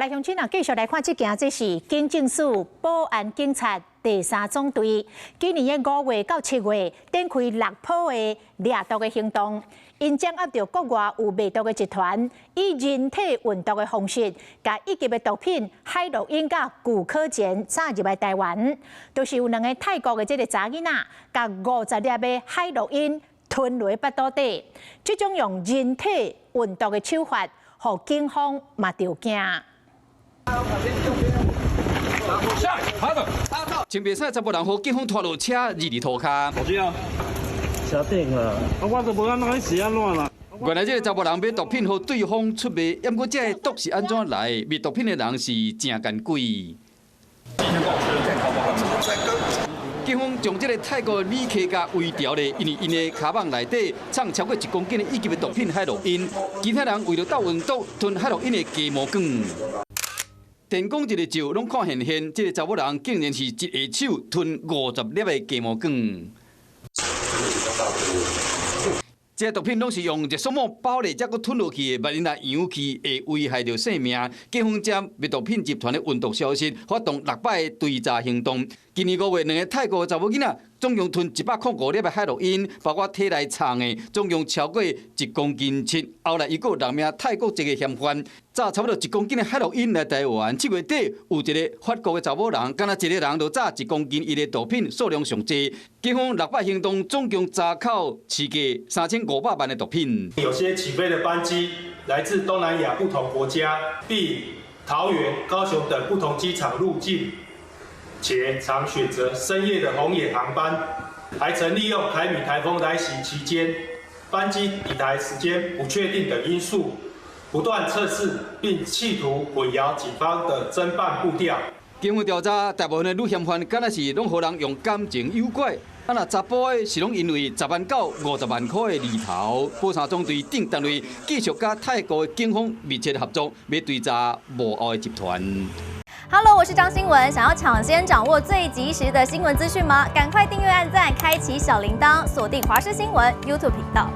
來鄉親啊，繼續來看這件，這是警政署保安警察第三總隊，今年的5月到7月，展開六波的掠毒的行動，𪜶掌握著國外有賣毒的集團，以人體運毒的方式，共一級的毒品海洛因佮古柯鹼炸入來台灣，就是有兩个泰國的這个查囡仔，共50粒的海洛因吞落腹肚底，這種用人體運毒的手法，予警方嘛著驚。上，前袂使查埔人予警方拖落車，入佇塗跤。手機啊，車頂啦，啊，我都無按怎去是按怎啦。原來這个查埔人買毒品予對方出賣，毋過這个毒是按怎來？賣毒品的人是誠見鬼。警方將這个泰國的旅客共圍牢咧，因為𪜶的跤蠓內底藏超過1公斤的一級的毒品海洛因，其他人為了鬥運毒，吞海洛因的雞毛管。電光一个照，攏看現現，這个查某人竟然是一下手吞50粒的雞毛管。這个毒品攏是用熱縮膜包咧，才閣吞落去的，萬一若揚去，會危害著性命。警方接賣毒品集團的運毒消息，發動六擺的追查行動。今年5月，兩个泰國的查某囡仔總共吞105粒的海洛因，包括體內藏的，總共超過1公斤7。後來伊閣有六名泰國籍的嫌犯，詐差不多1公斤的海洛因來台灣。7月底有一个法國的查某人，敢若一个人就詐1公斤1的毒品，數量上濟。警方六擺行動，總共查扣市價3500萬的毒品。有些起飛的班機來自東南亞不同國家，並桃園、高雄等不同機場入境，且常選擇深夜的紅眼航班，還曾利用凱米颱風來襲期間，班機抵台時間不確定等因素，不斷測試並企圖混淆警方的偵辦步調。警方調查，大部分的女嫌犯敢若是攏予人用感情誘拐，啊若查埔的是攏因為10萬到50萬塊的利頭。保三總隊等單位繼續佮泰國的警方密切合作，欲追查幕後的集團。 Hello，我是張新聞，想要搶先掌握最及時的新聞資訊嗎？趕快訂閱、按讚、開啟小鈴鐺，鎖定華視新聞 YouTube 頻道。